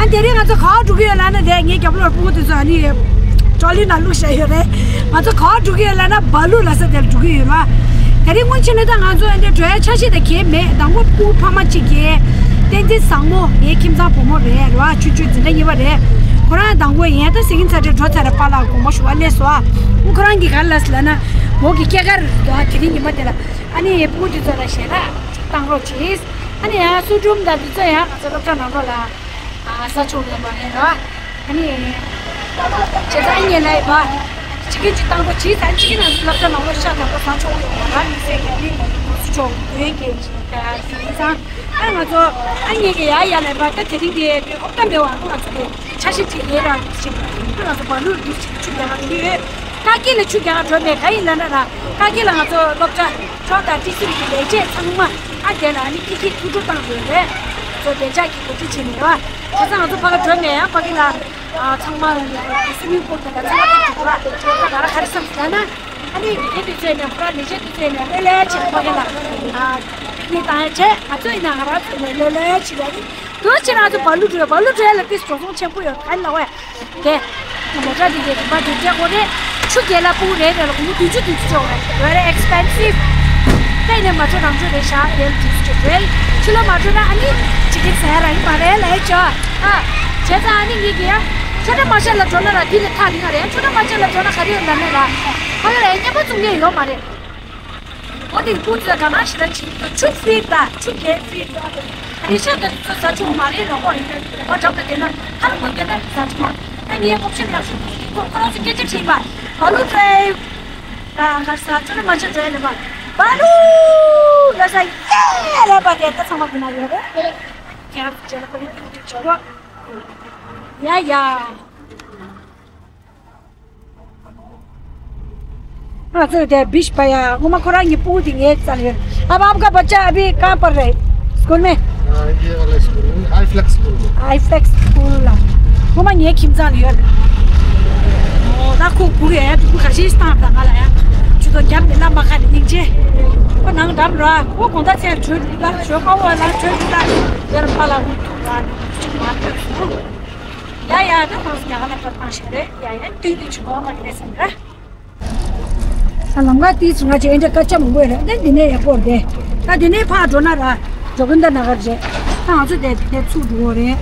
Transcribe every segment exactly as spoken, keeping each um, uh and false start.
ཨ་དེ་རིང་ང་ཚོ་ག་པར་འགྲོ་གི་ཡོད་ལབ་ན། དེ་ངའི་རྒྱབ་ལོགས་སྤུ་གུ་དེ་ཚོ་ཨ་ནི་ཊྲོ་ལི་ནང་བླུགས་བཞག་ཡོད་རེད། ང་ཚོ་ག་པར་འགྲོ་གི་ཡོད་ལབ་ན་བ་ལུ་ལབ་ས་དེར་འགྲོ་གི་ཡོད་རེད་བ། དེ་རིང་སྔོན་ཆད་ནས་ད་ང་ཚོ་ཨ་འདི་འགྲོ་ཡ་འཆར་གཞི་དེ་གང་ཡང་མེད། དང་པོ་སྤུ་གུ་ཕ་མ་གཅིག་གིས། བསྟན་འཛིན་བཟང་མོ་ངའི་ཁྱིམ་ཚང་བུ་མོ་རེད་རེད་བ། ཆུང་ཆུང་འཛིན་གྲྭ་གཉིས་པ་རེད། ཁོ་རང་དང་པོ་ཡན་ད་ཟི་ཁིན་ཚ་ཁྲའི་འགྲོ་ཚར་རེད། པཱ་ལགས་དགོངས་པ་ཞུ་བ་སླེབས་སོང་། ཨ་ཁོ་རང་གིས་ག་རེ་ལབ་ཟེར་ལབ་ན། འོ་གི་སྐྱེས་སྐར་དེ་རིང་ཉི་མ་དེ་ལ་ཨ་ནི་སྤུ་གུ་དེ་ཚོ་ལ་ཞལ་ལག་བཏང་རོགས་གྱིས། ཨ་ནི་ཡང་སུ་ཌུམ་དང་དེ་ཚོ་ཡང་ང་ཚོ་སློབ་གྲྭ་ནང་ལོགས་ལ་ཨ་ཟ་ཆོག་ཡོད་མ་རེད་ར། ཨ་ནི་བྱས་ཙང་ཨ་ནི་ལབ་པ། ཕྱི་རྒྱལ་གྱི་བཏང་རོགས་གྱིས། ཨ་ནི་ཕྱི་རྒྱལ་ནང་སློབ་གྲྭ་ནང་ལོགས་ཤ་དང་པོ་ཟ་ཆོག་ཡོད་མ་རེད། དམིགས་བསལ་གྱི་ཨ་ནི་སུ་ཆོག་དོན་གྱི་ཡིན་ཙང་། ཨ་ང་ཚོ་ཨ་ནི་གི་ཡ་ཡ་ལབ་པ། ད་དེ་རིང་གི་ཨོ་ཏ་མེ་བ་ང་ཚོ་གི་འཆར་གཞི་ཅིག་ཡོད་ར། ཅིག་ང་ཚོ་བ་ལུ་འདུག་ཅིག་ཆུ་རྒྱག་གི་ཡོད། ཀ་ཀི་ལ་ཆུ་རྒྱག་འགྲོ་མེད། ག་ཡིན་ལབ་ན་ར། ཀ་ཀི་ལ་ང་ཚོ་སློབ་གྲྭ་ཁྲོ་དང་ཏི་སི་རི་གི་ལས་བྱེད་ཚང་མ་ཨ་དེ་ལ་ཨ་ནི་ཀི་ཀི་ཐུགས་སྤྲོ་བཏང་དགོས་རེད། ང་ཚོ་བདེ་འཇགས་ཀྱི་གོ་སྒྲིག་བྱས་ནས་ར། བྱས་ཙང་ང་ཚོ་ཕ་གི་འགྲོ་མེད། ཡང་ཕ་གི་ལ་ཨ་ཚང་མ་སུ་མིང་པུལ་དེ་ལ་ཚང་མ་ཐུག་འགྲོ་ར། ད་ག་ར་ག་རེ་བསམ་ཟེར་ན། ཨ་ནི་དགེ་རྒན་དུས་ཚོད་ནས་ཁོ་རང་ལས་བྱེད་དུས་ཚོད་ནས་ལྷོད་ལྷོད་བྱས་ནས་ཕ་གི་ལ་ཨ་པིག་ནིག་བཏང་ཡ་བྱས། ང་ཚོ་ཡིན་ན་ང་རང་ཚོ་ནས་ལྷོད་ལྷོད་བྱས་ཡ་ནི། དེ་ཕྱིར་ང་ཚོ་བ་ལུ་འགྲོ་ཡ། བ་ལུ་འགྲོ་ཡ་ལ་ཏིས་འགྲོ་སོང་ཆེན་པོ་ཡོད། ག་ལ་བས། དེ། མོ་ཊ་དེ་གའི་རིན་པ་དེ་སྤྲད་དགོས་རེད། ཆུ་རྐྱལ་ལ་སྤུ་གུ་རེ་རེ་ལ་སྒོར་མོ་བདུན་ཅུ་བདུན་ཅུ་ཅོག་རེད། Very expensive། ད་ཡིན་ནའི་མ་འགྲོ་རང་འགྲོ་རེད་ཤག་དེ་ལ་བདུན་ཅུ་ཅོག་རེད། ཕྱི་ལོགས་མ་འགྲོ་ན་ཨ་ནི་ཅི་གིན་ཟ་ཡ་རག་གི་མ་རེད་ལབ་ཡ་ཅོ། ཨ། བྱས་ཙང་ཨ་ནི་ངེད་ཀྱི་ཡ། ཆོ་འཕྲུལ་མ་ཤར་ལ་འགྲོ་ན་ར་དེ་ལས་ཐག་རིང་བ་རེད། ཆོ་འཕྲུལ་མ་ཤར་ལ་འགྲོ་ན་ག་རེ་ཡོད་ལབ་ན་ར། ཕ་གི་ལ་ཡ་རྔན་པ་བཙུགས་མཁན་ཡོད་མ་རེད། འོ་དེ་སྤུ་གུ་ཚོས་ག་ནང་ཞིག་ལ་ཕྱིན་ཆུ་ཕི་རི་ད། ཆུ་རྐྱལ་ཕི་རི་ད། ཨ་ནི་ཤ་དང་དེ་ཚོ་ཟ་ཆོག་མ་རེད་ལབ་ཀྱི་ཡོད་རེད། ཁོ་འགྲམ་དུ་བསྡད་ན་ཁ་ལ་མ་བསྡད་ན་ཟ་ཆོག་མ་རེད། ད་ངས་ཨོབ་ཤན་ལབ་ཤོག་ཁོ་ཁོ་རང་ཚོ་སྐད་ཆ་དྲིས་པ། བ་ལུ་འགྲོ་ཡ། ད་ག་རེ་ཟ། ཆོ་འཕྲུལ་མ་ཤར་འགྲོ་ཡ་ལབ་པ། བ་ལུ་ལབ་ས་ཡེ་ལབ་པ་དེ་ད་ཚང་མ་དེ་ན་ཡོད་རེད། ཁྱེད་རང་ཚོ་བྱས་ན་ཁོ་ལ་ཐུག་ཐུག་བྱེད་རོགས། ཡ་ཡ། हाँ, तो दे बीस पाया। उमा खोरा ये पूरी ये चल रहे। अब आपका बच्चा अभी कहाँ पढ़ रहे? स्कूल में? हाँ, ये वाला स्कूल में, आई फ्लेक्स स्कूल में। आई फ्लेक्स स्कूल ला। उमा ये खिमजा लियो। ओ, ना को पूरी है, तू खासी स्टाफ ला वाला है। जो तो क्या मिला मखा नहीं जे। वो नंग डम रहा, वो कौन सा से जो ला, जो का वाला जो ला। यार पाला वो तो ला। ཡ་ཡ། ད་ཁོང་ཚོ་རྒྱ་གར་ལ་ཕར་བཏང་ཤག་རེད། ཡ་ཡ། དུས་དུས་ཆུ་བ་མ་རེད་ཟེར་ར། ད་ལམ་ཁ་དེའི་ཚུར་ང་ཚོ་ཨེ་འདྲ་སྐར་ཆ་མང་པོ་ཡོད་རེད། ད་འདི་ནས་ཡར་སྐོར་དེ། ད་འདི་ནས་ཕར་འགྲོ་ན་ར། ཇོ་གིན་ད་ན་གར་རེད། ད་ང་ཚོ་དེ་དེ་ཚུར་འགྲོ་གི་རེད།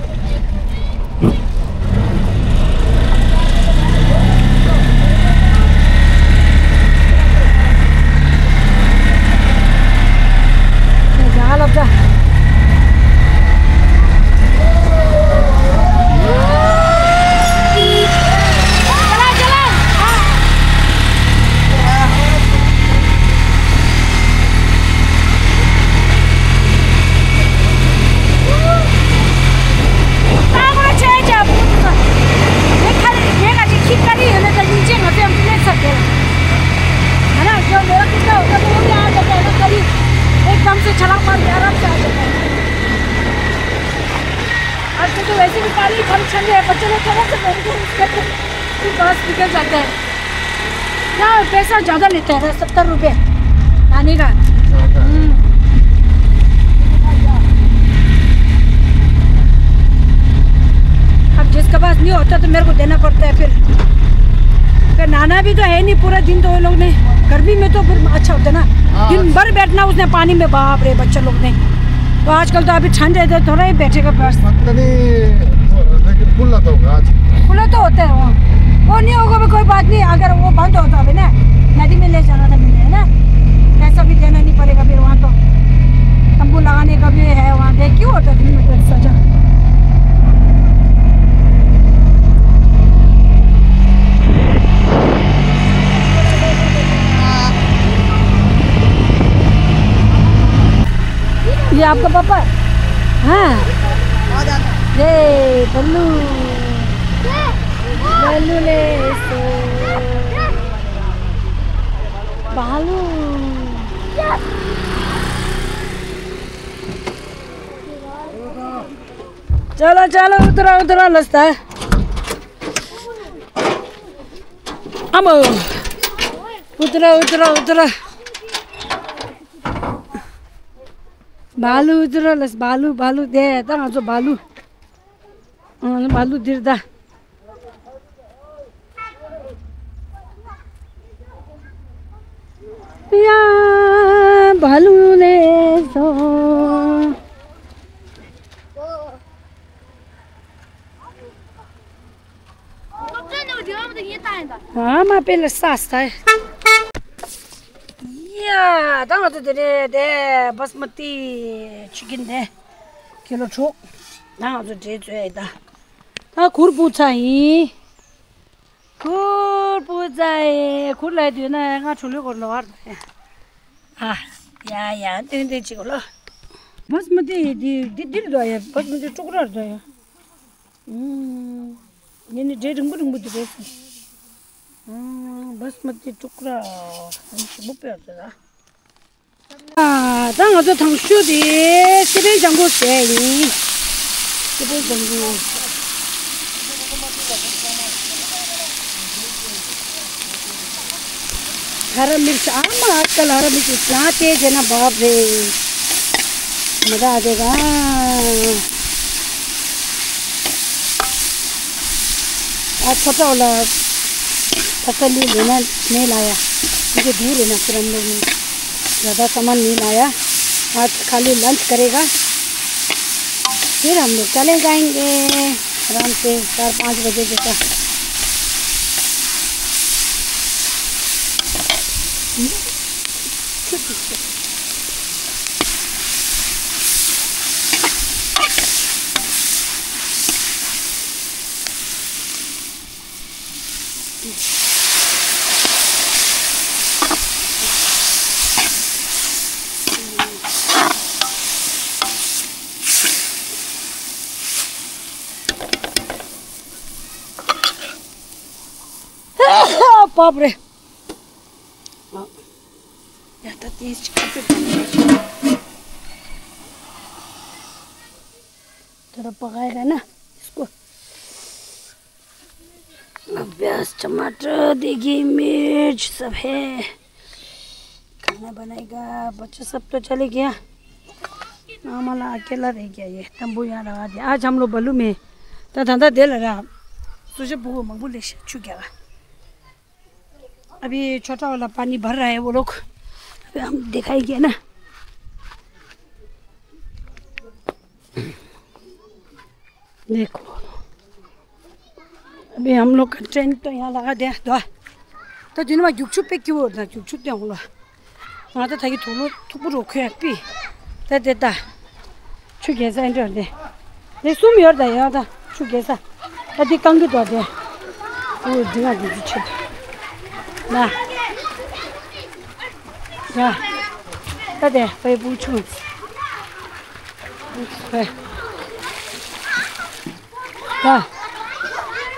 एकदम से छलांग मार के आराम से आ जाता है। आजकल तो वैसे भी पानी कम ठंड है, बच्चे लोग थोड़ा सा महसूस करते हैं, फिर बस निकल जाते हैं। यहाँ पैसा ज़्यादा लेते हैं, सत्तर रुपये पानी का। ज़्यादा है। हम्म। अब जिसके पास नहीं होता तो मेरे को देना पड़ता है फिर। फिर नहाना भी तो है नहीं पूरा दिन, तो वो लोग ने, गर्मी में तो फिर अच्छा होता है ना, हाँ। दिन भर बैठना उसने पानी में, बाप रे, बच्चे लोग ने। तो आजकल तो अभी ठंड है तो थोड़ा ही बैठेगा बस। पता नहीं, लेकिन खुला तो होगा आज। खुला तो होता है वो। वो नहीं होगा भी कोई बात नहीं, अगर वो बंद होता अभी ना, नदी में ले जाना था मैंने, है ना? पैसा भी देना नहीं पड़ेगा फिर वहाँ तो। तंबू लगाने का भी है वहाँ, देख क्यों होता दिन में तो सजा। ये आपका पापा? हाँ। ये बल्लू। बल्लू ले सो। भालू। चलो, चलो, उतरो, उतरो, लस्ता। अमो। उतरो, उतरो, उतरो। भालु उतरो, लस, भालु, भालु, दे, ता, जो भालु। ཨ་ནི་བ་ལུ་འདིར་ད། ཡ་བ་ལུ་ལེ་སོ། ཨ་མ་པེ་ལ་ས་ས། ཡ་ད་ང་ཚོ་དེ་རེད་དེ་བྷ་སི་མ་ཏི་ཆི་ཀིན་དེ་ཀི་ལོ་དྲུག་ད་ང་ཚོ་འབྲས་བཙོས་ཡ་ད། ད་གུར་སྤུ་ཚ་ཡིན། གུར་སྤུ་ཚ་ཡིན་གུར་ལ་དུས་ན་ང་གྲོ་ལོད་གོར་ལོ་བར་དུ་ཡ། ཨ་ཡ་ཡ་ཏན་ཏན་ཅིག་གོ་ལ། བྷ་སི་མ་ཏི་ཡི་དེ་འདི་འདིར་འདུག་ཡ་བྷ་སི་མ་ཏི་ཀྲུག་རར་འདུག་ཡ། ངས་ནི་འབྲས་རིང་པོ་རིང་པོ་འདི་རེད་སོང་། བྷ་སི་མ་ཏི་ཀྲུག་ར་ཞིམ་པོ་དཔེ་ཡོད་ཟེར་ཨ། ད་ང་ཚོ་དང་ཤོས་དེ་སི་པན་ལྗང་གུ་ཟས་ཡིན། སི་པན་ལྗང་གུ། हरा मिर्च आम आजकल हरा मिर्च इतना तेज है ना बाप रे। मजा आ जाएगा। आज छोटा वाला तसल्ली लेना नहीं लाया। मुझे दूर है ना फिर हम लोग ने ज़्यादा सामान नहीं लाया। आज खाली लंच करेगा। फिर हम लोग चले जाएंगे आराम से चार पाँच बजे जैसा। बाप रे। या त तेज। थोड़ा पकाएगा ना इसको। अब प्याज, टमाटर, देगी, मिर्च सब है। खाना बनाएगा। बच्चा सब तो चले गया। मामा ला अकेला रह गया ये। तंबू यहाँ लगा दिया। आज हम लोग बलू में। ད་ད་ད་དེ་ལ་ར། སུ་ཞབས་བུ་མང་པོ་ལས་ཤ་ཆུ་རྒྱག་ག། अभी छोटा वाला पानी भर रहा है वो लोग। अभी हम दिखाई गया ना। देखो। अभी हम लोग का टेंट तो यहाँ लगा दिया। दो। तो दिन में जुगचु पे क्यों होता? जुगचु ते हम लोग। ང་ད་ད་གི་དུག་ལོ་ཐུག་པོ་རོ་ཁོས་པི། ད་དེ་ད། ཆུ་རྒྱལ་ས་འདྲ་དེ། དེ་གསུམ་ཡོད་ད་ཡོད་ད་ཆུ་རྒྱལ་ས། ད་དེ་རྐང་གི་དོ་དེ། ཨུ་འདི་ང་འདི་འདི་ཆུ། ན། ན། ད་དེ་པའི་པུ་ཆུ། ད།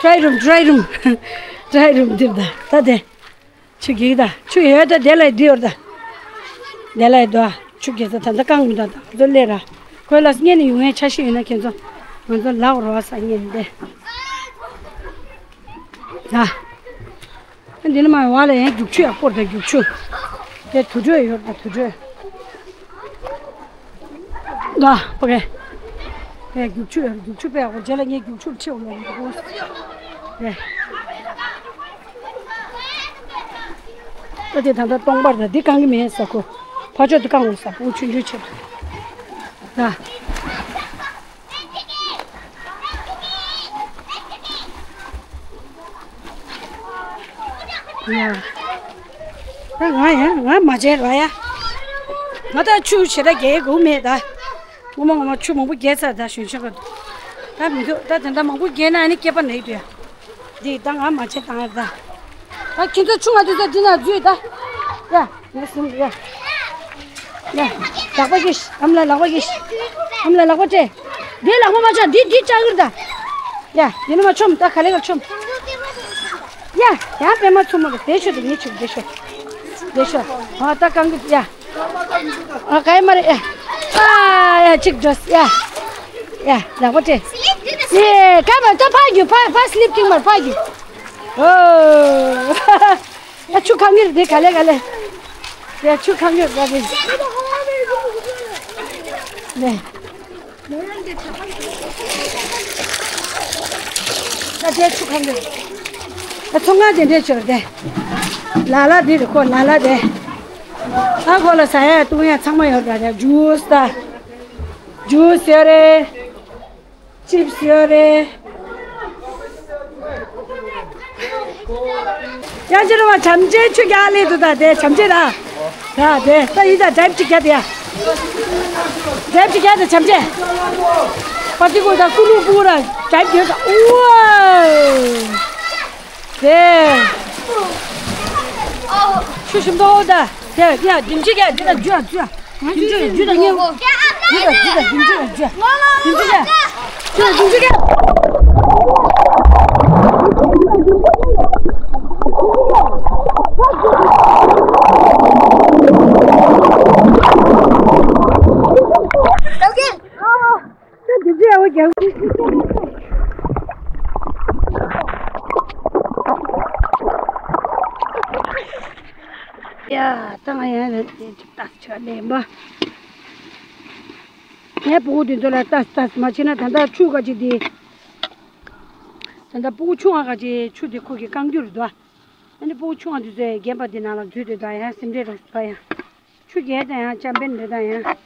dry room, dry room. dry room འདིར་ད་ད་དེ། ཆུ་གིས་ད་ཆུ་ཡོད་ད་དེ་ལ་འདི་ཡོད་ད། དེ་ལ་འདུག་ཆུ་གིས་ད་ད་ད་རྐང་མི་འདུག་ད་ང་ཚོ་སླེབས་ར། ཁོས་ལ་སྔས་ནས་ཡོང་ངའི་ཆ་ཤས་ཡོད་ན་ཁྱེད་ཚོ་ང་ཚོ་ལག་རོ་བ་ས་སྔས་ནས་དེ། ད། འདི་ནི་མ་བ་ལ་ཡང་རྒྱུག་ཆུ་ཡག་པོ་ད་རྒྱུག་ཆུ། དེ་དུར་ཁྲོད་ཡོད་ད་དུར་ཁྲོད། ལ་པ་གེ། ཨེ་རྒྱུག་ཆུ་ཡོད་རྒྱུག་ཆུ་པའི་འོ་རྗེས་ལ་ངས་རྒྱུག་ཆུར་ཁྲིད་འོང་ཡོད་འདུག་གོ། ཨེ། ཨ་དེ་ད་ལྟ་སྟོང་པར་ད་འདི་གང་གི་མེད་ས་ཁོ། ཕ་ཕྱོགས་འདི་གང་འོང་ས་ཕུ་ཆུང་ཆུང་ཆེ། ད། ཡ། ད་ང་ཡ་ང་མ་བྱས་ར་ཡ། ང་ད་ཆུ་ཞེ་དྲག་རྒྱག་དགོས་མེད་ད། ངོ་མ་ངོ་མ་ཆུ་མང་པོ་རྒྱས་ཚར་ད་ཞུན་ཆག་ག་ད་མི་འདུག་ད་དེ་འདྲ་མང་པོ་རྒྱས་ན་ཨ་ནི་སྐེད་པ་ན་ཡི་འདུག་ཡ། འདི་ད་ང་མ་བྱས་བཏང་ཡ་ད། ད་ཁྱེད་ཚོ་ཆུང་བ་དེ་ཚོ་འདི་ན་འཛུལ་ད། ཡ། ཡ་སུམ་ཡ། ཡ། ལག་པ་གིས། ཨམ་ལ་ལག་པ་གིས། ཨམ་ལ་ལག་པ་སྤྲད། འདི་ལག་པ་མ་ཆག་འདི་འདི་བཅག་གིར་ད། ཡ། འདི་ནི་མ་ཆོམ་ད་ག་ལེ་ག་ཆོམ། ཡ། ཡང་པད་མ་ཚུར་མ་གི་དེ་ཤོ་དེ་ངས་ཆུ་དེ་ཤོ། དེ་ཤོ། ཨ་ད་གང་གི་ཡ། ཨ་ག་ཡ་མ་རེད་ཡ། ཨ་ཡ་གཅིག་འགྲོ་ཡ། ཡ་ལག་པ་སྤྲད། ཡེ་ག་མ་ད་ཕ་རྒྱུ་ཕ་ཕ་སི་ལིབ་ཀིང་མར་ཕ་རྒྱུ། ཨོ། ཡ་ཆུ་ཁ་ངེར་དེ་ག་ལེ་ག་ལེ། ཡ་ཆུ་ཁ་ངེར་ག་ལེ། ནེ། ད་དེ་ཆུ་ཁང་གི། ད་ཚོང་ཁང་དེ་འདྲས་ཆོར་དེ། ལ་ལ་དེ་རེད་ཁོ་ལ་ལ་དེ། ཨ་ཁོ་ལ་ཟ་ཡ་བཏུང་ཡ་ཚང་མ་ཡོད་ར་ར་ཇུས་ད། ཇུས་ཡོད་རེད། ཅིབ་སི་ཡོད་རེད། ཡང་ཅི་རུ་བ་བྱམས་ཆེན་ཆུ་རྒྱག་ལེ་དུ་ད་དེ་བྱམས་ཆེན་ར། ད་དེ་ད་ཡིན་ད་ཌེབ་ཅིག་རྒྱག་དེ་ཡ། ཌེབ་ཅིག་རྒྱག་དེ་བྱམས་ཆེན། པ་ཏི་ཀུ་ད་ཀུ་ལུ་ཀུ་ར་ཌེབ་རྒྱག་ད་ཨུ་ཨ། དེ། ཆུ་ཞིམ་པོ་ད། དེ་ཡ་ཌིམ་ཅིག་རྒྱག་དེ་ད་ཇུ་ཨ་ཇུ་ཨ། ཁྱིམ་ཚང་རྒྱུ་དང་མཉམ། རྒྱུ་དང་རྒྱུ་དང་རྒྱུ་འབྲས་ལ་རྒྱུ། རྒྱུ་འབྲས་ལ། རྒྱུ་དང་རྒྱུ་འབྲས་ལ། ད་འདི་འདྲའི་ཨ་བ་རྒྱག་ཡ། ད་ང་ཡང་རེད་དེ་ཅིག་ཏག་ཆ་ལེན་པ། ངས་ཕྲུ་གུ་དེ་ཚོ་ལ་ལྟ་ལྟ་མ་བྱས་ན་ད་ལྟ་ཆུ་ག་ཅིག་དེ། ད་ལྟ་ཕྲུ་གུ་ཆུང་བ་ག་ཅིག་ཆུ་དེ་ཁོ་གི་རྐང་རྒྱུ་རེད་དོ། ཨ་ནི་ཕྲུ་གུ་ཆུང་བ་དེ་ཚོས་རྒན་པ་དེ་ནང་ལ་འཛུལ་དེ་དང་ཡང་སེམས་ཁྲལ་རོགས་ཟ་ཡང་། ཆུ་རྒྱས་དང་ཡང་ཅམ་པན་རེད་དང་ཡང་།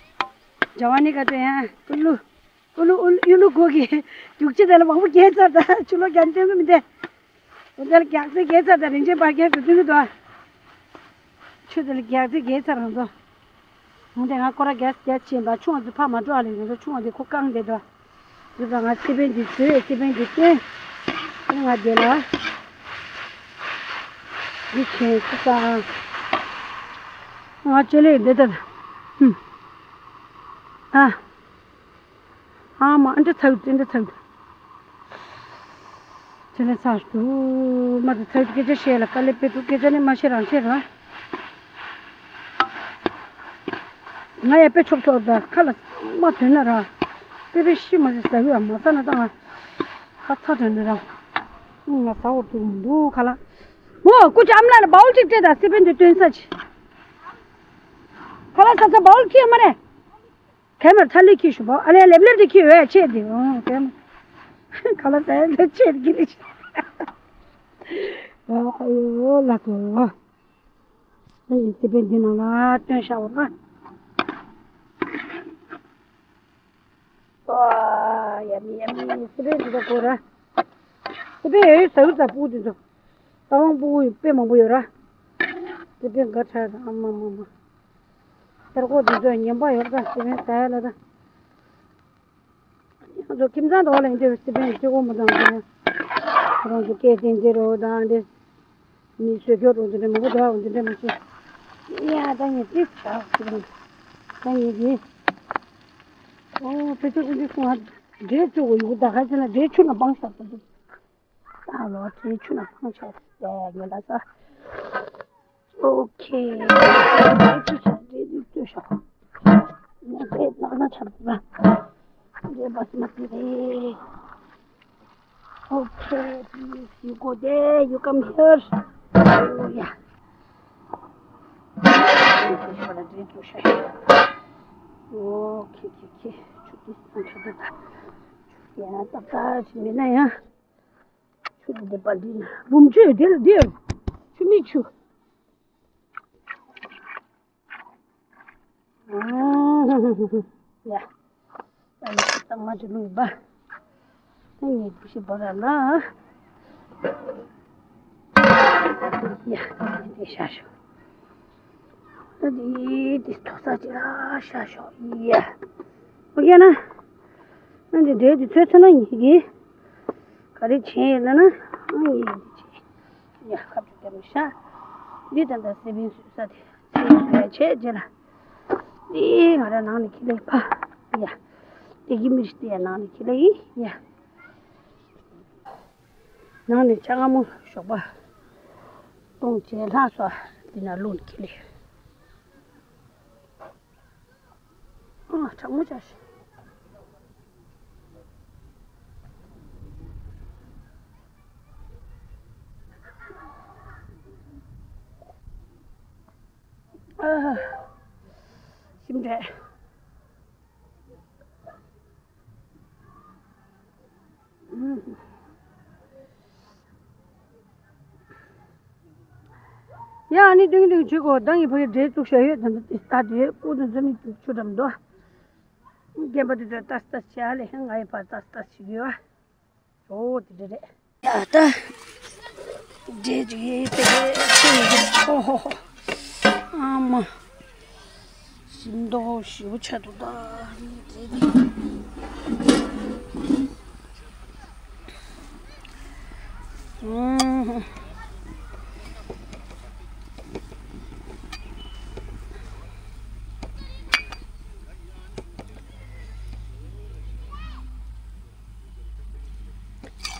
འཇའ་བ་ནི་ག་ཚོད་ཡང་ཀུ་ལུ། ཀུ་ལུ་ཨུ་ལུ་ཨུ་ལུ་གོ་གི། རྒྱུག་ཆེ་དེ་ལ་མང་པོ་རྒྱས་ཚར་ད་ཆུ་ལོག་རྒྱག་སྟོན་གི་མི་འདུག་འོ་དེ་ལ་རྒྱག་ཚེ་རྒྱས་ཚར་ད་རིན་ཆེན་པར་རྒྱག་ཏུ་བསྟུན་གི་འདུག་ཆུ་དེ་ལ་རྒྱག་ཚེ་རྒྱས་ཚར་རང་ཚོ། འོ་དེ་ང་སྐོར་ར་རྒྱག་རྒྱག་ཕྱིན་པ་ཆུང་བ་ཚོ་ཕར་མ་འགྲོ་ཨ་ལེ་ང་ཚོ་ཆུང་བ་དེ་ཁོ་རྐང་བསྡད་འདུག་འདི་ལ་ང་སི་པན་འདི་བཟོས་སི་པན་འདི་བསྟན། ང་བསྡད་ལ། འདི་བྱས་སུ་ས། ང་ཅེ་ལེ་འདི་ལྟར། ཧུམ། ཨ། ཨ་མ་ཨ་འདྲ་ཚ་གི་འདྲ་ཚ་གི། དེ་ནས་ཚར་དུ་མ་དེ་ཚར་སྐད་ཆ་བཤད་ལ་དཀའ་ལས་དཔེ་འདུག་སྐད་ཆ་ནི་མ་བཤད་རང་བཤད་ར། ང་ཡ་དཔེ་ཆོབ་ཆོབ་ད་ཁ་ལ་མ་དོན་ན་ར། དཔེ་དཔེ་ཤི་མ་ཤི་ཟ་གི་ཡ་མ་ཟ་ན་ད་ང་ཁ་ཚ་དོན་ནི་ར། ང་ཟ་འོ་འདུག་མི་འདུག་ཁ་ལ། མོ་སྐུ་ཅི་ཨམ་ལ་ལ་བའོལ་ཅིག་སྤྲད་ད་སི་པན་དེ་སྟོན་ས་ཅི། ཁ་ལ་ས་ས་བའོལ་ཅིག་མ་རེད། གད་མར་ཐ་ལི་ཁྱི་ཞུ་བ་ཨ་ལེ་ལེབ་ལེབ་དེ་ཁྱི་འོས་ཆེ་དེ་འོ་གད་མར། ག་ལ་ཟ་ཡ་ལེ་ཆེ་དེ་ཁྱི་ལེ་ཤ། ཨ་ཡོ་ལ་ཏོ། ཨ་ཡི་སི་པན་འདི་ནང་ལ་སྟོན་ཤ་བ་ཨ། ཨ་ཡ་མི་ཡ་མི་སི་པན་འདི་ད་གོ་ར། སི་པན་ཡོད་ཡོད་ཟ་བུ་ཟ་བུ་དེ་ཚོ། ད་དབང་པོ་དཔེ་མང་པོ་ཡོད་ར། དེ་དཔེ་དགའ་ཚར་དང་ཨ་མ་མ་མ། ཐར་ཀོ་དེ་ཚོ་ངན་པ་ཡོད་ད་སི་པན་ཟ་ཡ་ལ་ད། ང་ཚོ་ཁྱིམ་ཚང་དུ་བ་ལ་ཡིན་དེ་སི་པན་སྐྱེ་གོ་མ་དང་དེ། ཁོ་རང་ཚོ་སྐད་བསྟན་དེ་རོ་དང་དེ། མི་བཟོས་སྐྱོ་རོ་དེ་འདྲ་མང་པོ་འདུག་ཨ་དེ་འདྲ་མ་བྱེད། ཡ་ད་ངས་ཅི་བྱ་སི་པན། ད་ངས་དེ། ཨོ་ཕེ་ཚོ་ཕེ་ཚོ་ཁོང་ང་འདྲེ་བཙོ་གོ་ཡོད་ད་ག་ཚོད་ན་འདྲེ་ཆུ་ན་སྤང་ཤག་ད་དུ། ད་ལོ་དེ་ཆུ་ན་སྤང་ཤག་ད་ཡ་ཡ་ད་ས། ཨོ་ཁེ། འདྲེ་ཆུ་ཤག་འདྲེ་བཙོ་ཤག་ང་འདྲེ་ལག་ན་ཆགས་འདུག་ཨ། འདྲེ་བ་སི་མ་དེ་རེད། Okay, please, you go there, you come here. Oh, yeah. Okay, okay, okay. ཆུ་དེ་ཆུ་དེ་ད། ཡ་ད་ད་ཆུ་མེད་ན་ཡ། ཆུ་དེ་དེ་པ་འདི་ན་བུམ་ཆུ་དེ་ལ་དེ། ཆུ་མིག་ཆུ། ཡ། ཨ་ནི་ཚང་མ་ཅི་ལུས་པ། ཨ་ནི་ཁུ་ཤི་བ་ར་ལ། ཡ། དེ་ཤ་ཤོ། ཨ་ནི་དེ་ཐོ་ས་ཅི་ལ་ཤ་ཤོ། ཡ། ཨོ་ཡ་ན། ཨ་ནི་འདྲེ་དེ་ཚོས་ཚོ་ན་ཉིད་ཀྱིས། ག་རེ་བྱས་ཡོད་ལ་ན། ཨ་ནི་དེ་བྱས། ཡ་ཁབ་ཅིག་བརྒྱབ་ནས་ཤ། འདི་ད་ལྟ་སི་པན་བཟོས་ས་དེ། སི་པན་བཟོས་བྱས་རྗེས་ལ། འདི་ང་རང་ནང་ནས་ཁྱེར་ལེ་ཕ། ཡ། དེ་གི་མི་རིགས་དེ་ཡ་ནང་ནས་ཁྱེར་ལེ་ཡིན། ཡ། ནང་ནས་ཆ་སྔ་མོ་ཞོགས་པ། བཏུང་བྱས་ལྷག་སོ། འདི་ན་བླུགས་ནས་ཁྱེར་ལེ། ཨ་གྲང་མོ་ཆགས་ཤིག་ཨ། ཞིམ་འདྲ། ཨུམ། ཡ་ཨ་ནི་ཏིང་ཏིང་བྱེད་དགོས། ད་ངས་ཕ་གི་འབྲས་བཙུགས་བཞག་ཡོད། ད་ད་ད་དེ་ཨུ་ཚོ་ཚོ་ནི་ཆུ་འགྲམ་འདུག་རྒན་པ་དེ་ཚོ་ཏག་ཏག་བྱས་ལས་ང་ཡི་ཕར་ཏག་ཏག་བྱེད་ཀྱི་ཡོད། ཨོ་དེ་འདྲ་རེད། ཡ་ད། འབྲས་ཅིག་ཡེ་དེ་ཆེ་ཡེ་ཨོ་ཧོ་ཧོ། ཨ་མ། ཞིམ་མདོག་ཞེ་པོ་ཆགས་འདུག་ད། འབྲས་དེ། ཨུམ།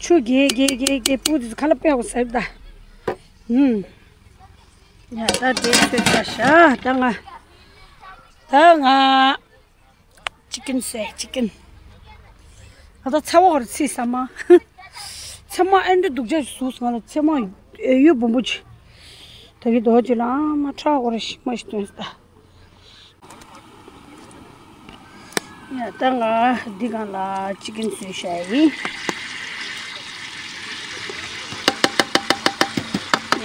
ཆུ་རྒྱས་རྒྱས་རྒྱས་རྒྱས་སྤུ་དེ་ཁ་ལ་པད་འོ་ཟེར་ད། ཨུམ། ཡ་ད་འབྲས་ཚོས་ཚ་ཤ་ད་ང་། ད་ང་། ཅི་ཀིན་ཟེར་ཅི་ཀིན། ང་ད་ཚ་བ་ཧོར་ཚིག་ས་མ། ཚེ་མ་ཨེ་འདྲ་སྡུག་ཅག་ཟུག་ང་ལ་ཚེ་མ་ཨེ་ཡོད་བུམ་པོ་ཆེ། ད་གི་རྡོ་ཅི་ལ་ཨ་མ་ཁྲག་ཧོར་ཤི་མ་ཤི་དོན་ས་ད། ཡ་ད་ང་འདི་གང་ལ་ཅི་ཀིན་བཟོས་ཤ་ཡིན།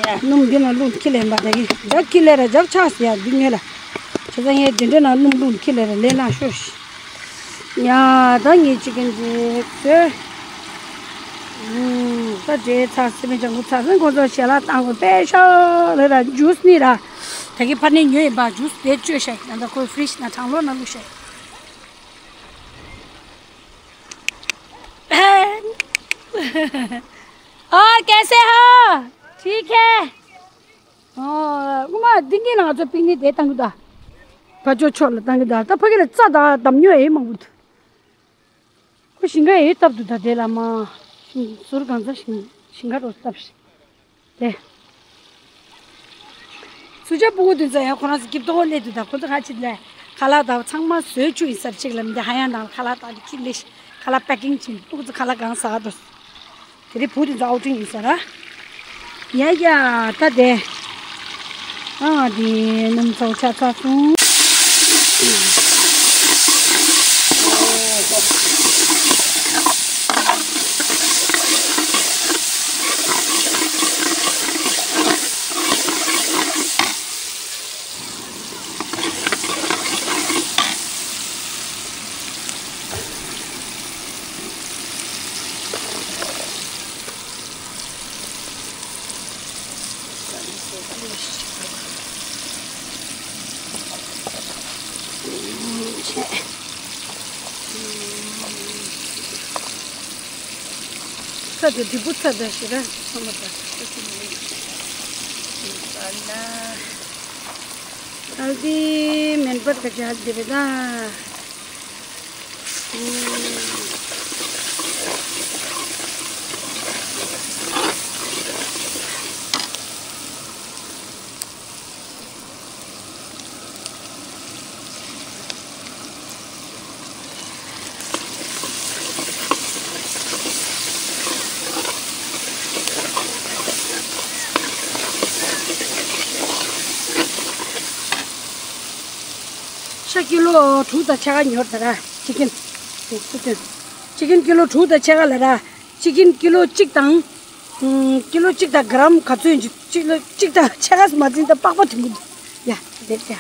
ཡ་སྣུམ་འདི་ན་བླུགས་ཁྱི་ལེན་པ་ད་གི་རྒྱབ་ཁྱི་ལེ་ར་རྒྱབ་ཆགས་ཡ་འདི་ངེ་ལ། བྱས་ཙང་ངས་འདི་འདྲ་ན་སྣུམ་བླུགས་ཁྱི་ལེ་ར་ལེན་ན་ཤོ་ཤི། ཡ་ད་ངས་ཅི་ཀིན་ཅིག་བཟོས། ད་འབྲས་ཚར་སི་མི་ལྗང་གུ་ཚར་སི་ཁོ་ཚོ་ཞལ་ལག་བཏང་དགོས་པས་ཤོ་ལེ་ར་ཇུས་ནི་ར། ད་གི་ཕར་ནས་ཉོས་ཡིན་པ་ཇུས་དེ་བཅོས་ཤག་ད་ལྟ་ཁོའི་ཧྥི་རིཇ་ན་གྲང་ལོག་ན་བླུགས་ཤག और कैसे हो? ठीक है। ཨོ། སྔོན་མ་ཏིང་ཏིང་ལ་ང་ཚོ་པིག་ནིག་དེ་བཏང་གི་འདུག་ཕ་ཇོ་ཕྱོགས་ལ་བཏང་གི་འདུག་ད་ཕ་གི་ལ་རྩྭ་དང་འདམ་ཉོ་ཡེ་མང་པོ་འདུག་ཁོ་ཞིང་ཁ་ཡེ་བཏབ་འདུག་ད་དེ་ལ་མ། ཟུར་གང་ཚ་ཞིང་ཞིང་ཁ་རོ་བཏབ་ཤི། དེ། སུ་ཇ་སྤུ་གུ་དུས་ཚོད་ཡང་ཁོ་རང་ཚོ་སྐྱིད་ཏོག་སླེབས་འདུག་ད་ཁོ་ཚོ་ཁ་ཆེ་ལས་ཁ་ལག་དང་ཚང་མ་བཟོས་བཅུག་ཡིན་ས་གཅིག་ལ་མི་འདི་ཧ་ཡང་དང་ཁ་ལག་དང་ཁྱི་ལེ་ཤི་ཁ་ལག་པེ་ཀིང་བྱིན་སྤུ་གུ་ཚོ་ཁ་ལག་གང་ཟ་འདུག་དེ་རིང་བུ་དེ་ཚོ་ཨའུ་ཊིང་ཡིན་ས་ར། ཡ་ཡ་ད་དེ། ཨ་དེ་སྣུམ་ཚོགས་ཆ་ཚ་སོང་། ཚ་དེ་དྲིལ་བུ་ཚ་དང་ཞེ་དྲག་ཚང་མ་དང་ཚ་ཞིག་མེད། ཨ་ལ། ཨ་ལ་དེ་མེན་པར་ག་ཅི་ཧ་དེ་རེད་ད། ཤ་ཀི་ལོ་དྲུག་དང་ཕྱེད་ཀ་ཉོས་ད་ར། ཅི་ཀིན། ཅི་ཀིན་ཀི་ལོ་དྲུག་དང་ཕྱེད་ཀ་ལ་ར། ཅི་ཀིན་ཀི་ལོ་གཅིག་དང་། ཀི་ལོ་གཅིག་དང་ག་རམ་ག་ཚོད་ཡིན་ཅིག་ལོ་གཅིག་དང་ཕྱེད་ཀ་མ་འཛིན་ད་པགས་པ་དུང་གི་འདུག་ཡ་དེ་ཡ།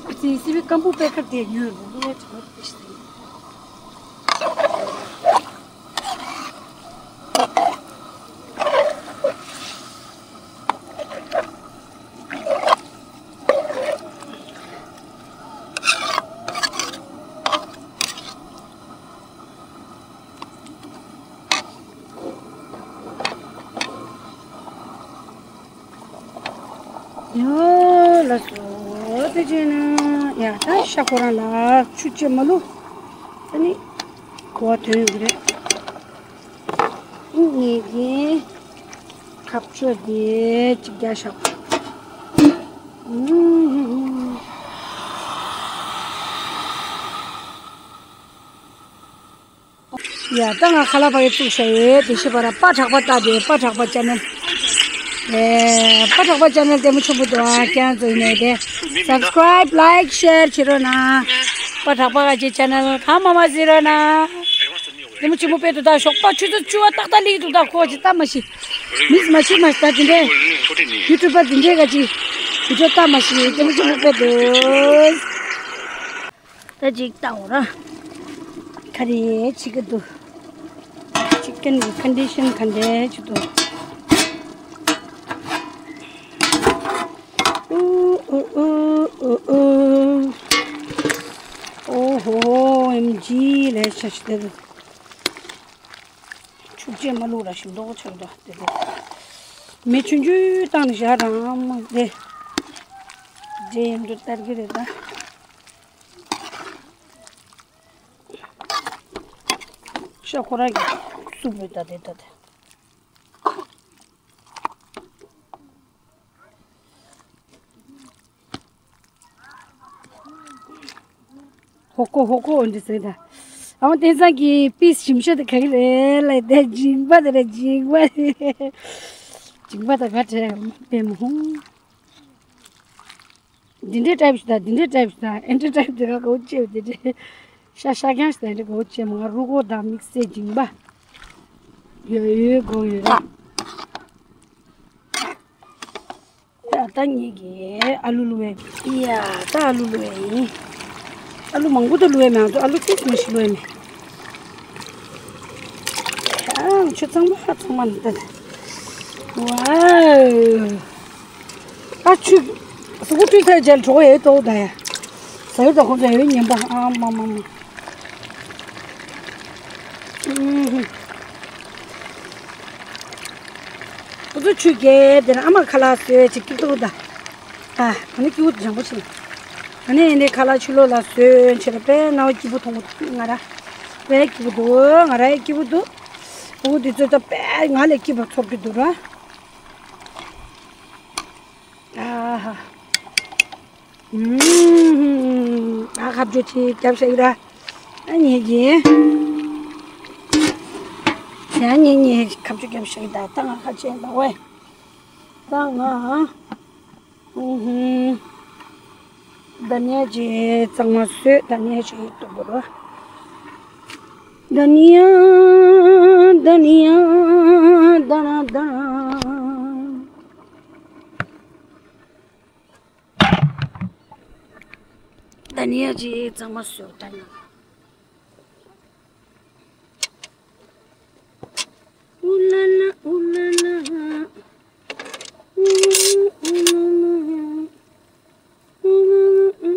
ཨ་ཙི་སི་བི་སྐམ་པོ་པད་དཀར་དེ་ཉོས་རུ་ལུ་བ་ཅིག་བབས་ཏེ་ཤི། ཡ་ལ་སོ་དེ་བྱས་ན་ཡ་ད་ཤ་ཁོ་རང་ལ་ཆུ་ཅེ་མ་ལུ། ཨ་ནི། གོ་བ་ཐོན་ཡོང་གི་རེད། ངེད་ཀྱིས་ཁ་ཕྱོགས་དེ་གཅིག་རྒྱག་བཞག་ཡ། ད་ང་ཁ་ལག་ཕ་གི་བཙུགས་བཞག་ཡོད། དེ་ཤི་བ་ར་པ་དྲག་པ་ལྟ་དེ་པ་དྲག་པ་ཅ་ནལ། ཨེ། པ་དྲག་པ་ཅ་ནལ་ལྟད་མོ་ཆེན་པོ་འདུག་ཨ། ཁྱེད་རང་ཚོ་ཡིན་ནའི་དེ་སབ་སི་ཀ་རའིབ་ལའིཀ་ཤེར་བྱེད་རོགས་གནང་། པ་དྲག་པ་ག་ཅི་ཅ་ནལ་གང་མ་མ་གཟིགས་རོགས་གནང་། ལྟད་མོ་ཆེན་པོ་དཔེ་འདུག་ད་ཞོགས་པ་ཆུ་ཚོད་བཅུ་པ་ཏག་ཏག་སླེབས་འདུག་ད་ཁོ་ཅི་ལྟ་མ་ཤེས། མིས་མ་ཤེས་མ་ཤེས་ད་དེ་འདྲའི་ཡུ་ཊུབ་པ་དེ་འདྲའི་ག་ཅི་བི་ཌིའོ་ལྟ་མ་ཤེས། ལྟད་མོ་ཆེན་པོ་དཔེ་འདུག་ད་ཅིག་ལྟ་འོ་ར། ག་རེ་བྱེད་ཀྱི་འདུག་ཅི་ཀན་གི་ཀོན་ཌི་ཤན་ག་འདྲས་ཅིག་འདུག་ཨུ་ཨུ་ཨུ་ཨུ་ཨུ། ཨོ་ཧོ་ཨེམ་ཇི་ལས་ཤ་ཤི་དེ་འདུག་ཆུ་ཅན་མ་ལུག་ར་ཞིམ་མདོག་ཆགས་འདུག་དེ་འདུག་མེ་ཆུང་ཆུང་བཏང་ནས་བཞག་རང་མ་དེ། འདྲེ་ཡིན་འགྲོ་ལྟར་གི་རེད་ད། ཤ་ཁོ་རང་གི་སུབ་རེད་ད་དེ་ད་དེ། ཧོ་ཀོ་ཧོ་ཀོ་འོ་འདི་ཟེར་ད། ཨ་མ་བསྟན་བཟང་གི་པིས་ཞིམ་ཤོས་དེ་ག་གི་རེད་ལབ་དེ་མཇིང་པ་དེ་རེད་མཇིང་པ་དེ། མཇིང་པ་དེ་ག་བྲལ་པའི་མ་ཧོང་། འདི་འདྲའི་ཊའིབ་ཞིག་དང་འདི་འདྲའི་ཊའིབ་ཞིག་དང་ཨེ་འདྲའི་ཊའིབ་དེ་ག་གོ་ཅེས་འདི་འདྲའི་ཤ་ཤ་རྐྱང་ཞིག་དང་འདི་གོ་ཅེས་མ་ང་རུ་གོ་དང་དམིགས་བསལ་མཇིང་པ་ཡོད་ཡོད་གོ་ཡོད་ར། ཡ་ད་ངེད་ཀྱིས་ཨ་ལུ་བླུགས་པས། ཡ་ད་ཨ་ལུ་བླུགས་པས་ཡིན། ཨ་ལུ་མང་པོ་ད་བླུགས་པས་མེད། ང་ཚོ་ཨ་ལུ་ཏོག་ཙམ་ཞིག་བླུགས་པས་མེད། ཨ་ཆུ་གཙང་མ་གཙང་མ་ནི་ད། ཝའོ། ཨ་ཆུ། གཟུགས་པོ་བཀྲུས་ཚར་རྗེས་གྲོགས་ཡོད་དོ་ད་ཡ། ཟ་ཡོད་ད་ཁོང་ཚོ་ཡོད་ཉན་པ་ཨ་མ་མ་མ། ཨུམ། ཁོ་ཚོ་ཆུ་རྐྱལ་དེ་ན་ཨ་མ་ཁ་ལག་བཟོས་ཅིག་སྐྱིད་ཏོག་ད། ཨ་ཨ་ནི་སྐྱིད་པོ་བཟང་པོ་ཞིག་ཨ་ནི་ཨེ་འདྲའི་ཁ་ལག་ཆུ་ལོག་ལ་བཟོས་ཆེ་ལ་དཔེ་སྣང་བ་སྐྱིད་པོ་མཐོང་གི་འདུག་ང་ར། དཔེ་སྐྱིད་པོ་འདུག་ང་ར་ཡང་སྐྱིད་པོ་འདུག་ཕྲུ་གུ་འདི་ཚོ་ད་དཔེ་ང་ལས་སྐྱིད་པ་ཚོར་གི་འདུག་ར། ཨ་ཧ། ཨུམ། ཨ་ཁ་བརྗོད་ཅིག་རྒྱབ་ཤག་ཡིན་ར། ཨ་ཉེ་གི། ཡ་ཉེ་ཉེ་ཁ་བརྗོད་རྒྱབ་ཤག་ཡིན་ད་ད་ང་ཁ་ཆེན་ད་ཝེ། ད་ང་། ཨུ་ཧུམ། ད་ཉེ་ཅིག་གཙང་མ་བཟོས་ད་ཉེ་ཅིག་ཏུ་བོར་བ། ད་ནི་ཡ། ད་ནི་ཡ། ད་ན་ད་ན། ད་ནི་ཡ་ཅིག་གཙང་མ་བཟོས་ད་ནི། ཨུ་ལ་ལ་ཨུ་ལ་ལ། ཨུ་ལ་ལ་ཨུ་ལ་ལ། ཨུ་ལ་ལ་ཨུ་ལ་ལ།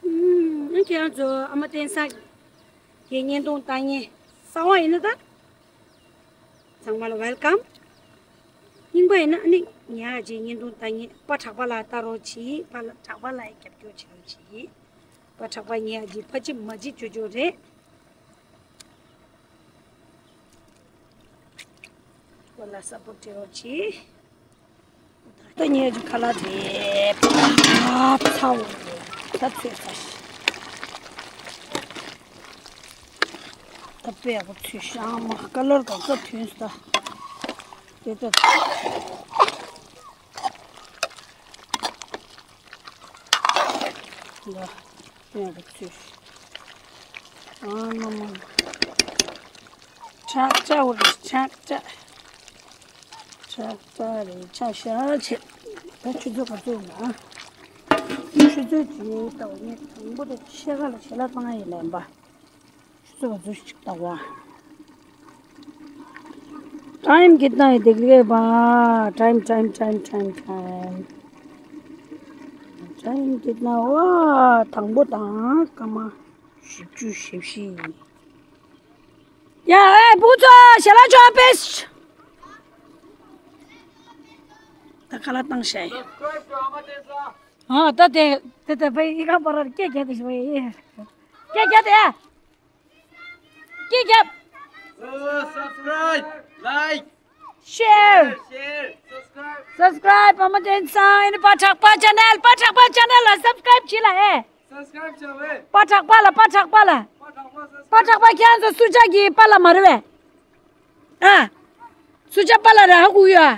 ཨུ། ཨ་ཁྱེད་རང་ཚོ་ཨ་མ་བསྟན་བཟང་གི་བརྙན་ཐུང་ལྟ་མཁན་གསར་པ་ཡིན་ན་ད། ཚང་མ་ལ་ཝེལ་ཀམ། རྙིང་པ་ཡིན་ན་ཨ་ནི་ཉག་ཅིག་བརྙན་ཐུང་ལྟ་མཁན་པ་གྲགས་པ་ལ་ལྟ་རོགས་གྱིས། པ་ལ་གྲགས་པ་ལ་རྒྱབ་སྐྱོར་བྱེད་རོགས་གྱིས། པ་གྲགས་པ་ཉག་ཅིག་ཕ་ཅིག་མ་ཅིག་ཅོ་ཅོ་རེད། ཁོ་ལ་སབ་པོར་ཊི་བྱེད་རོགས་གྱིས། ད་ངས་ཀྱི་ཁ་ལག་དེ་ཕ་ཚ་བོ་ད་ཚོས་ཚ་ཞིག་ད་དཔེ་ཡག་པོ་ཚོས་ཤག་མ་ཀ་ལར་ག་ཚོད་ཐོན་སོང་ད། དེ་ད། ལ། དཔེ་ཡག་པོ་ཚོས་ཤག་ཨ་མ་མ། ཆག་ཆག་འོ་རེད་ཆག་ཆག་ཆག་ཆག་རེད་ཆག་ཤག་བྱེད། ད་ཆུ་ཚོད་ག་ཚོད་ཡིན་ན། ཆུ་ཚོད་ཅིག་ལྟ་བ་ངས་དང་པོ་དེ་ཕྱེད་ཀ་ལ་ཞལ་ལག་བཏང་ཡིན་ལན་པ། ཆུ་ཚོད་ག་ཚོད་ཅིག་ལྟ་བ། टाइम कितना है देख लिए बा। Time time time time time. Time कितना हुआ? དང་པོ་དང་སྐར་མ་བཞི་བཅུ་ཞེ་བཞི་ཡིན། ཡ་ཨེ་བུ་ཚོ་ཞལ་ལག་ཅོག་པེ། ད་ཁ་ལག་བཏང་ཤག་ཨ་ད་དེ་དེ་དེ་བའི་ཨི་ཁ་པ་རར་སྐད་རྒྱག་དེ་ཞིག་བའི་སྐད་རྒྱག་དེ་ཡ། རྒྱབ། Subscribe, like, share, share, subscribe, subscribe བ་མ་བསྟན་ཚང་ཨེ་ནི་པ་ཁྲག་པ་ཆེ་ནལ། པ་ཁྲག་པ་ཆེ་ནལ་ལ་སབ་སི་ཀ་རེབ་བྱེད་ལ་ཨེ། སབ་སི་ཀ་རེབ་བྱ་བས། པ་ཁྲག་པ་ལ། པ་ཁྲག་པ་ལ། པ་ཁྲག་པ་སབ་སི་ཀ་རེབ། པ་ཁྲག་པ་ཁྱེད་ཚོ་སུ་ཅག་གི་པ་ལ་མ་རེད་བས། ཨ། སུ་ཅག་པ་ལ་རེད་ཧ་གོ་ཡོད།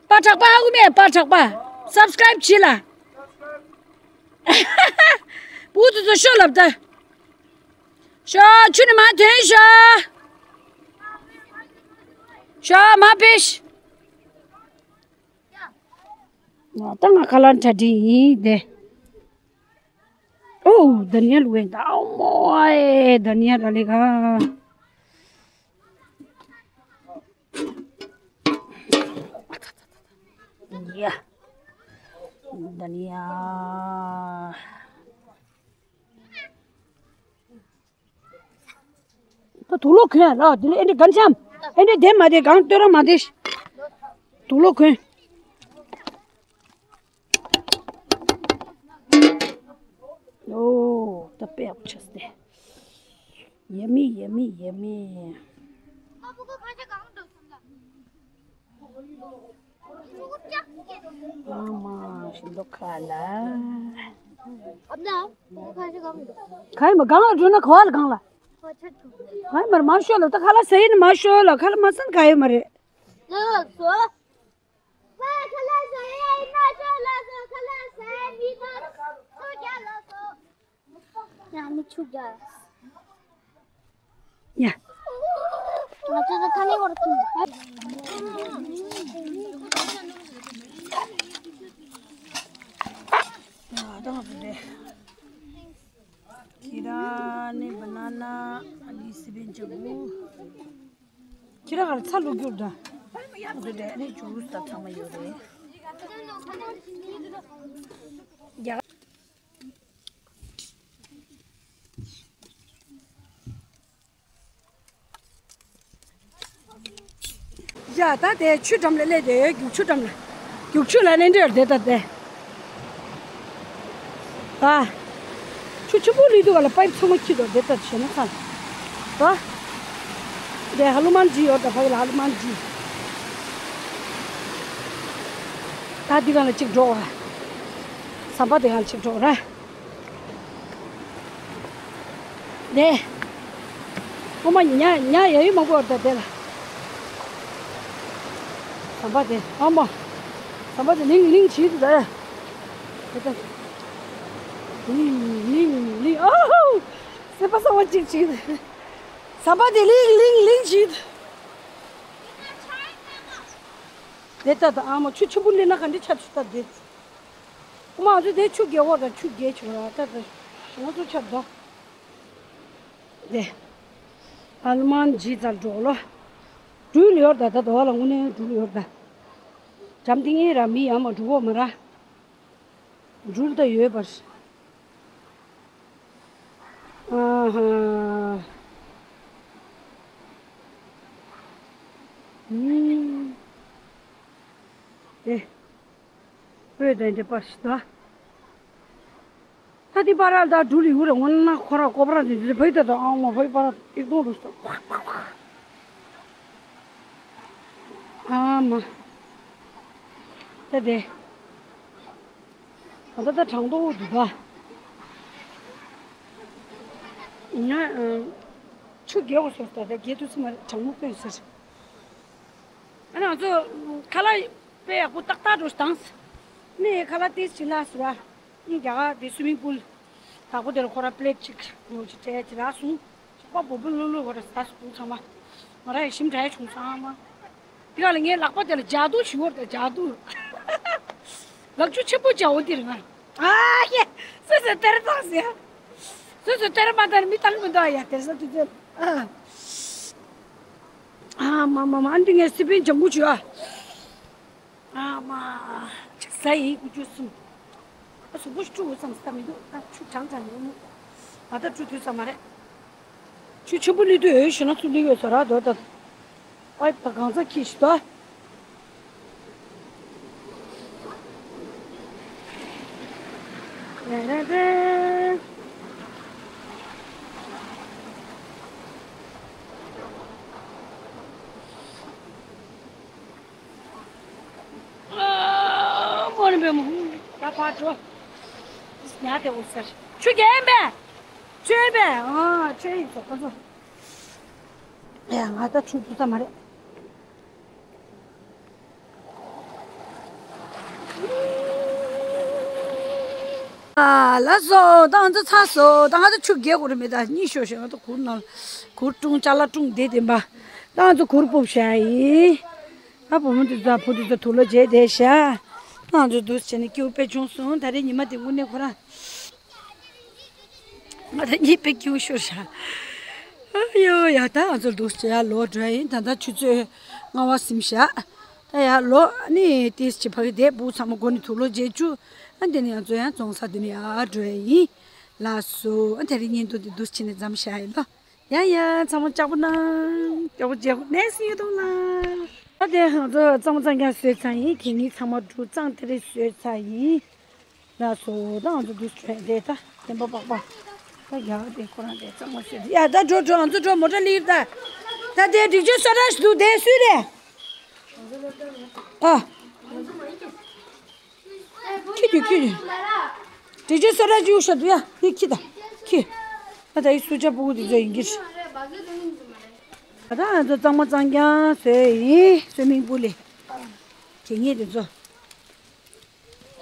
པ་ཁྲག་པ་ཧ་གོ་མེད། པ་ཁྲག་པ་སབ་སི་ཀ་རེབ་བྱེད་ལ། བུ་དེ་ཚོ་ཤོག་ལབ་ད། ཤོག་ཆུ་ནི་མ་ཐོན་ཤོག་ཤོག་མ་ཕེབས། ང་ད་ང་ཁ་ལག་གྲ་སྒྲིག་ཡིན་དེ། ཨོ་དྷ་ནི་ཡ་ལུ་ཝེ་ད་ཨོ་མོ་ཨེ་དྷ་ནི་ཡ་ར་ལི་ག་ཡ། དྷ་ནི་ཡ། ད་དུག་ལོག་གོན་ལ་དེ་ལ་ཨེ་འདྲ་གན་ཆམ། ཨེ་འདྲ་བསྡད་མ་བསྡད་གང་སྟོད་ར་མ་བསྡད། དུག་ལོག་གོན། ཨོ་ད་དཔེ་ཡག་པོ་ཆགས་སོང་སྟེ། ཡ་མི་ཡ་མི་ཡ་མི། ཨ་མ་ཞིག་འདུག་ཁ་ལ། ཨ་མ་ཁ་ཤས་གང་འདུག་གང་ཡིན་པ་གང་ལ་འགྲོ་ན་ག་བ་ལ་གང་ལ། གང་ཡིན་པར་མ་ཤོད་ལ་ད་ཁ་ལག་ཟ་ཡིན་ན་མ་ཤོད་ལ་ཁ་ལག་མ་ཟ་ན་ག་ཡོད་མ་རེད། ལགས་སོ། ཁ་ལག་ཟ་ཡིན་ན་ཤོད་ལགས་སོ། ཁ་ལག་ཟ་ཡིན་མི་ན་ཆུ་རྒྱག་ལགས་སོ། ཡ་མི་ཆུ་རྒྱག་ཡ། ང་ཚོ་ད་ཁ་ནས་བར་ཐུང་། ཡ་ད་ང་ཚོ་དེ། ཁྱེད་རང་ནི་བ་ན་ན་ཨ་ནི་སི་པན་ཅ་གུ། ཁྱེད་རང་ག་ལ་ཚ་ལུག་རྒྱུར་ད། ང་ཚོ་དེ་ཨ་ནི་ཇུས་ད་ཚང་མ་ཡོད་རེད། ཡ། ཡ་ད་དེ་ཆུ་འགྲམ་ལ་སླེབས་དེ་རྒྱུག་ཆུ་འགྲམ་ལ། རྒྱུག་ཆུ་ལ་སླེབས་འདྲ་དེ་ད་དེ། ད། ཆུ་ཆེན་པོ་སླེབས་དུས་ག་ལ་པའིབ་ཚང་མ་འཁྱེར་འདུག་དེ་ལྟར་བྱས་ན་ཚང་། ད། དེ་ཧ་ལུ་མན་ཇི་ཡོད་ད་ཕ་གི་ལ་ཧ་ལུ་མན་ཇི། ད་འདི་ག་ལ་གཅིག་འགྲོ་བ། ཟམ་པ་དེ་ག་ལ་གཅིག་འགྲོ་ར། དེ། ཨོ་མ་ཉ་ཉ་ཡ་ཡི་མང་པོ་ཡོད་ད་དེ་ལ། ཟམ་པ་དེ་ཨོ་མ། ཟམ་པ་དེ་ལིང་ལིང་བྱེད་དུ་ད། དེ་ལྟ། ལིང་ལིང་ལིང་ཨོ་ཧོ། སེམས་པ་གསང་བ་གཅིག་གཅིག་ཟམ་པ་དེ་ལིང་ལིང་ལིང་བྱེད་དུ། དེ་ལྟ་ད་ཨ་མ་ཆུ་ཆེན་པོ་སླེབས་ན་ག་འདྲ་ཆགས་ཆུ་ལྟ་དེ། ཁོ་མ་ཚོ་དེ་ཆུ་རྒྱལ་བོ་དང་ཆུ་རྒྱལ་ཆུ་ར་ད་ད་ང་ཚོ་ཆབ་དོ། དེ། ཨ་ལུ་མན་ཇི་ཙལ་འགྲོ་ལོ། འགྲུལ་ཡོད་ད་ད་དོ་ལ་དངོས་གནས་འགྲུལ་ཡོད་ད། འགྲམ་དེ་ངའི་ར་མི་ཡང་མ་འགྲོ་གོ་མ་ར། འགྲུལ་ད་ཡོད་པར། ཨ་ཧ། ཨེ། ཨོ་དེ་འདྲ་པ་ཞིག་ད། ད་དེ་པ་ར་ད་འགྲུལ་ཡོད་རེད་འོ་ན་ཁོ་ར་ཀོ་པ་ར་དེ་འདྲ་བོད་ད་ད་ཨང་མ་བོད་པ་ར་ཨེ་གཏོང་རུ་སོ། ཨ་མ། ད་དེ། ད་ད་ད་གྲང་དོ་འདུག་ག་ང་ཆུ་རྒྱལ་བོ་སོ་ད་ད་རྒྱལ་དུས་སུ་མ་གྲང་མོ་སྟོན་ཟེར། ཨ་ནི་ང་ཚོ་ཁ་ལག་དཔེ་ཡག་པོ་ཏག་ཏག་འགྲོ་བཏང་། ནི་ཁ་ལག་ཏིས་ཅི་ལ་སུ་ར། ཨིན་རྒྱ་གར་དེ་སུ་མིང་པུལ། དྭགས་པོ་དེ་ལ་ཁོ་ར་པི་ལེ་ཊི་གཅིག་ཉོ་ཅིག་སྤྲད་ཅིག་རག་སོང་། ཅིག་པ་བོ་བོ་ལུ་ལུ་ཁོ་ར་ཟ་སོང་ཚང་མ། ང་ར་ཡི་ཞིམ་དྲག་བྱུང་ཚང་མ། དེ་ག་ལ་ངའི་ལག་པ་དེ་ལ་ཇ་དུ་ཞུ་བར་དེ་ཇ་དུ། ལག་ཆུ་ཆེན་པོ་ཇ་འོ་དེ་རེད་ང་། ཨ་ཡེ། སོ་སོ་དེར་བཏང་ཟེར། སོ་སོ་དེར་མ་བཏང་མི་བཏང་མི་འདུག་ཨ་ཡ་དེ་ས་དུ་དེ། ཨ། ཨ་མ་མ་མ་ཨ་འདི་ངས་སི་པན་ལྗང་གུ་བྱོས་ཨ། ཨ་མ། ཅིག་ཟ་ཡིན་དགུ་བཅུ་གསུམ། ཨ་གཟུགས་པོ་ཞིག་བཀྲུ་དགོས་བསམ་ས་མི་འདུག་ད་ཆུ་གྲང་གྲང་ཡོང་མོད། ང་ད་བཀྲུ་དུས་ས་མ་རེད། ཆུ་ཆེན་པོ་སླེབས་དུས་འོས་ཞུ་ན་ཚུར་སླེབས་ཡོད་ས་ར་འདོད་ད། ཨའི་ད་གང་ཚ་ཁྱི་ཞིག་ད། རེ་རེ་རེ། ད་ཕར་འགྲོ། ཉལ་དེ་འོ་ཟེར། ཆུ་རྒྱན་པས། ཆུ་ཡིན་པས། ཨ་ཆུ་ཡིན་ཚོ་ཁོ་ཚོ། ཨེ་ང་ད་ཆུ་འཐུང་ས་མ་རེད། ཨ་ལགས་སོ། ད་ང་ཚོ་ཚར་སོང་། ད་ང་ཚོ་ཆུ་རྒྱག་དགོས་རེད་མེད། ད་གཉིད་ཤོར་ཤག་ང་ཚོ་གུར་ནང་གུར་ཀྲུང་ཅ་ལག་ཀྲུང་བསྡད་བསྡད་པ། ད་ང་ཚོ་གུར་སྤུབས་བཞག་ཡིན། ཨ་བུ་མོ་དེ་ཚོ་བུ་དེ་ཚོ་དུག་ལོག་བརྗེས་བསྡད་ཤག་ང་ཚོ་འདུག་སེ་བྱས་ནས་སྐྱིད་པོ་དཔེ་བྱུང་སོང་། ད་རེས་ཉི་མ་དེ་དངོས་གནས་ཁོ་རང་ང་ད་གཉིད་དཔེ་སྐྱིད་པོ་ཤོར་ཤག་ཨ་ཡོ་ཡ། ད་ང་ཚོ་འདུག་སེ་ཡར་ལོག་འགྲོ་ཡ་ཡིན། ད་ལྟ་ཆུ་ཚོད་ལྔ་པ་ཟིན་ཤག་ད་ཡར་ལོག་ནི་ཏིས་ཅི་ཕ་གི་དེ་བུ་ཚང་མ་སྒོ་ནས་དུག་ལོག་བརྗེས་བཅུག་ཨ་དེ་ནས་ང་ཚོ་ཡང་རྫོང་སར་དེ་ནས་ཡར་འགྲོ་ཡ་ཡིན། ལགས་སོ། ཨ་དེ་རིང་བརྙན་ཐུང་དེ་འདུག་སེ་བྱས་ནས་མཚམས་བཞག་ཡིན་ལོ། ཡ་ཡ། ཚང་མ་ལྕགས་པོ་གནང་། ལྕགས་པོ་བརྗེ་ནས་སུ་ཡོད་དང་ལ། ཨ་དེ་ང་ཚོ་གཙང་མ་གཙང་རྐྱང་བཟོས་ཚར་ཡིན། གད་སྙིགས་ཚང་མ་བཀྲུས། གཙང་དེ་རིང་བཟོས་ཚར་ཡིན། ལགས་སོ། ད་ང་ཚོ་འདུག་སེ་བྱས་དེ་ད་བདེན་པ་པག་པ། ད་རྒྱ་གར་དེ་ཁོ་རང་དེ་གཙང་མ་བཟོས་ཏེ། ཡ་ད་འགྲོ་འགྲོ། ང་ཚོ་འགྲོ། མོ་ཊ་སླེབས་ད། ད་དེ་སྒྲིག་ཆས་སོ་ཊ་ཞིག་འདུག་དེ་སུས་རེད། ཨ། ཁྱི་ཁྱི་ཁྱི། དྲི་ཆུ་སོ་ར་ཅིག་ཤ་དུ་ཡ་ཧི་ཁྱི་ད་ཁྱི། ཨ་ད་ཡི་སུ་ཅག་སྤུ་གུ་དེ་ཚོ་ཡིན་གྱི། ད་ང་ཚོ་གཙང་མ་གཙང་རྐྱང་བཟོས་ཡིན། སུའི་མིང་པུ་ལི། དེ་ངེད་དེ་ཚོ།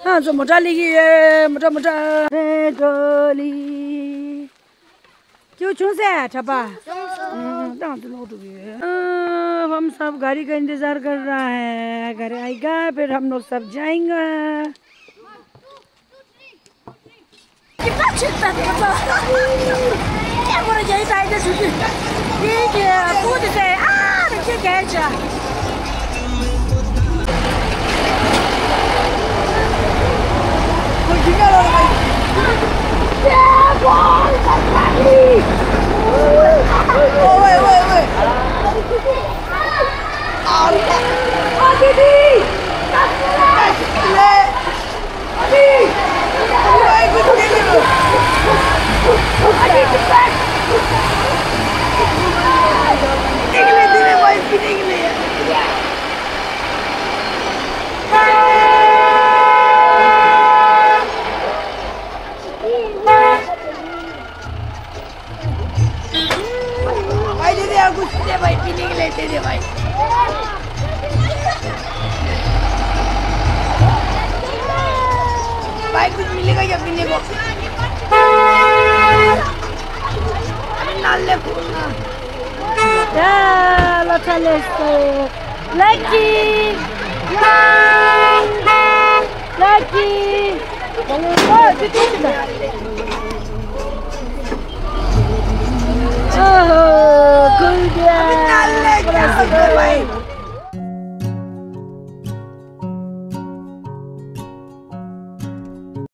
ང་ཚོ་མོ་ཊ་སླེབས་ཀྱི་ཡོད། མོ་ཊ་མོ་ཊ། རེ་ཏོ་ལི། སྐྱིད་པོ་བྱུང་སེ་གྲྭ་པ། ཨང་། ཏང་དུ་ལོག་འགྲོ་གི་ཡོད། ཨ། हम सब गाड़ी का इंतजार कर रहा है। गाड़ी आएगा, फिर हम लोग सब जाएंगे। कितना चिल्लाता है, मतलब। क्या बोला, यही टाइम है छुट्टी। ठीक है, कूद से। आ, देखिए, क्या है। भाई दे दे यार, कुछ दे दे भाई, पीने के लिए दे दे भाई। भाई कुछ मिलेगा क्या पीने को? अरे नाले फूलना। ཡ་ལ་ཚ་ལེ་སོ། Lucky! Lucky! ཨོ་ཧོ། ཀུན་རྒྱལ།